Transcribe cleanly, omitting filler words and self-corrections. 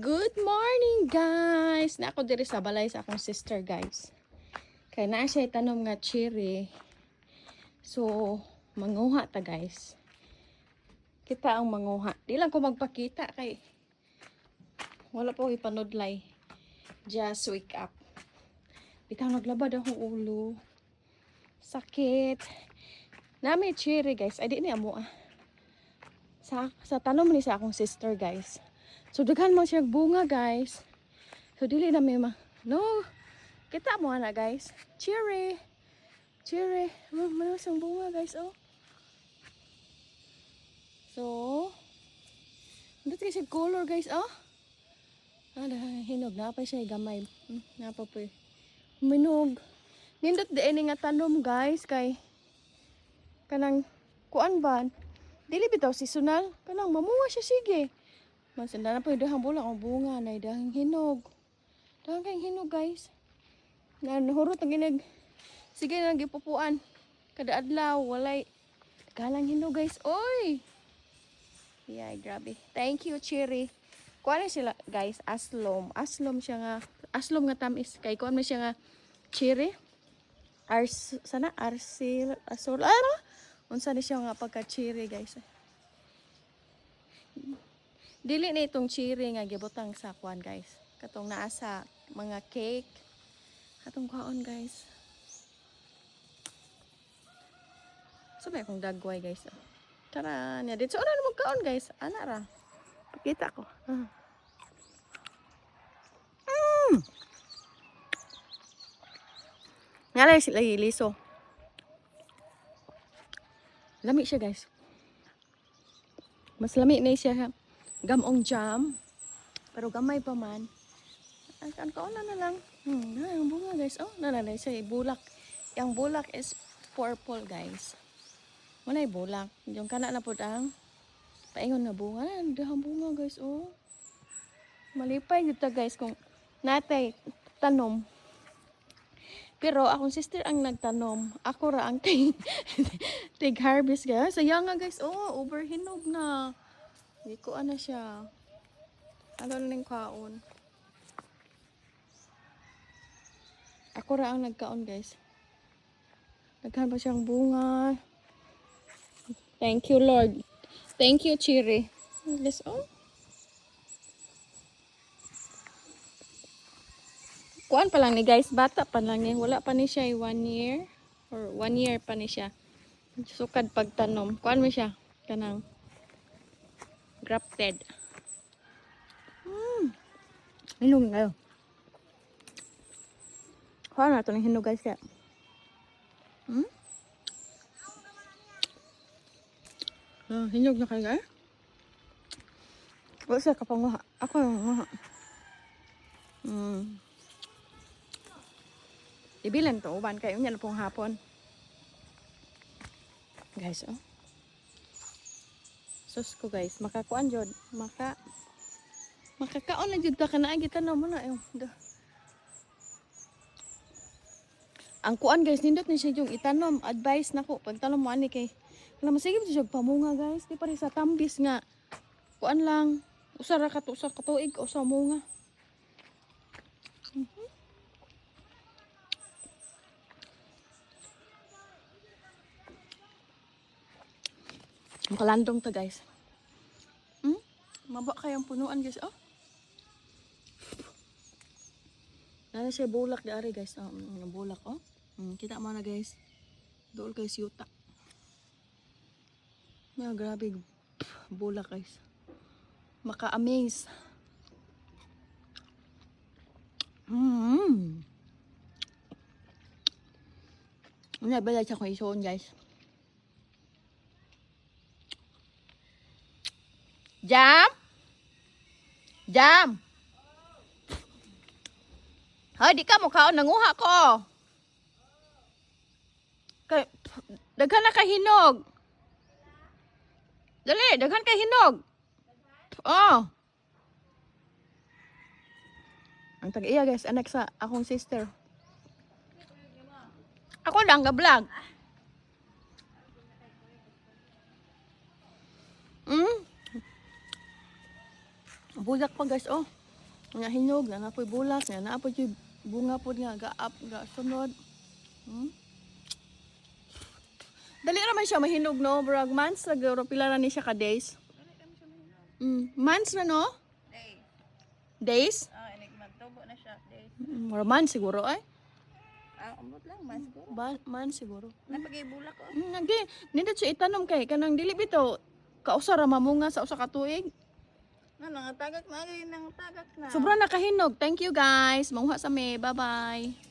Good morning, guys! Na ako diri sa balay sa akong sister, guys. Kay naa siya tanom nga cherry. So, manguha ta, guys. Kita ang manguha. Di lang ko magpakita kay wala pa ko ipanudlay. Just wake up. Bitaw naglabad akong ulo. Sakit. Nami cherry, guys. Ay, di ni amo ah. Sa tanom ni sa akong sister, guys. So daghan man siya bunga, guys. So dili na may ma no. Kita mo ana, guys. Cherry. Cherry. Mano siyang bunga, guys, oh. So, nindot kay siya color, guys, oh. Ah, hinog na pa siya gamay. Na pa po. Minog. Nindot di ini nga tanom, guys, kay kanang kuan ba? Dili bitaw seasonal, kanang mamunga siya sige. Masanda na po yung dahang bulak ang bunga na dahang hinog. Dahang kayong hinog, guys. Na nahurot ang ginig. Sige na gipupuan. Kada adlaw walay galang hinog, guys. Oy. Yeah, grabe. Thank you, Cherry. Kuan na sila, guys, aslom. Aslom siya nga, aslom nga tamis kay kuan man siya nga cherry. Ars sana arsil asol ano? Unsa ni siya nga pagka cherry, guys. Dili na itong cherry nga gibutang sa kuan, guys. Katong naa sa mga cake. Atong kaon, guys. Sabay akong dagway, guys. Tara, niya dito. Ano na magkaon, guys? Ana ra. Pakita ko. Ah. Nga lang sila liso. Lami siya, guys. Mas lami na siya gamong jam. Pero gamay pa man. Ang kan kaon na na lang. Na, ang bunga, guys. Oh, na na na siya bulak. Yang bulak is purple, guys. Wala bulak. Yung kana na pud ang paingon nga bunga. Dahang bunga, guys, oh. Malipay gyud ta, guys, kung natay tanom. Pero akong sister ang nagtanom. Ako ra ang tig, tig harvest, guys. Sayang nga, guys. Oh, overhinog na. Hindi ko ana siya. Ano na ning kaon? Ako ra ang nagkaon, guys. Naghan pa siyang bunga. Thank you, Lord. Thank you, Chiri. Guys, oh. Kuan pa lang ni, guys, bata pa lang ni. Wala pa ni siya 1 year or 1 year pa ni siya. Sukad pagtanom. Kuan mo siya kanang grafted. Hinog ngayon. Kuan na ito ng hinog, guys, kaya. Ah, hinog na kayo, guys. Wala siya kapanguha. Ako yung nguha. Ibilan to, uban kayo niya na pong hapon. Guys, oh. Sus ko, guys, makakuan jud, makakaon na jud ta kana gitanaw mo na eh. Ang kuan, guys, nindot ni siya yung itanom, advice nako pagtanom mo ani kay kana masige siya pamunga, guys, di pa rin sa tambis nga kuan lang usa ra ka usa ka tuig usa munga. Makalandong ta, guys. Maba kayang punuan, guys. Oh. Nana siya bulak di ari, guys. Oh, bulak oh. Kita mo na, guys. Dool kay siyuta. Mga grabe bulak, guys. Maka-amaze. Ano ba sa kong isuon, guys? Jam? Jam? Hoy, di ka mo kaon, nanguha ko. Kay daghan na kay hinog. Dali, daghan kay hinog. Oh. Ang tag-iya, guys, anak sa akong sister. Ako lang ga-vlog. Bulak pa, guys, oh. Nga hinog, na napoy bulak, nga naa poy bunga pod nga gaap ga sunod. Dali ra man siya mahinog, no, brag months ra gyud, pila ra ni siya ka days. Dali kami siya mahinog. Months na, no? Days. Days? Ah, inig magtubo na siya. Days. Mura months siguro ay. Ah, umot lang man siguro. Ba, months siguro. Napagay bulak ko. Agi, nindot siya itanom kay kanang dili bitaw kausa ra mamunga sa usa ka tuig. Na nangatagat na, ay nangatagat na. Sobra nakahinog. Thank you, guys. Manguha sa me. Bye-bye.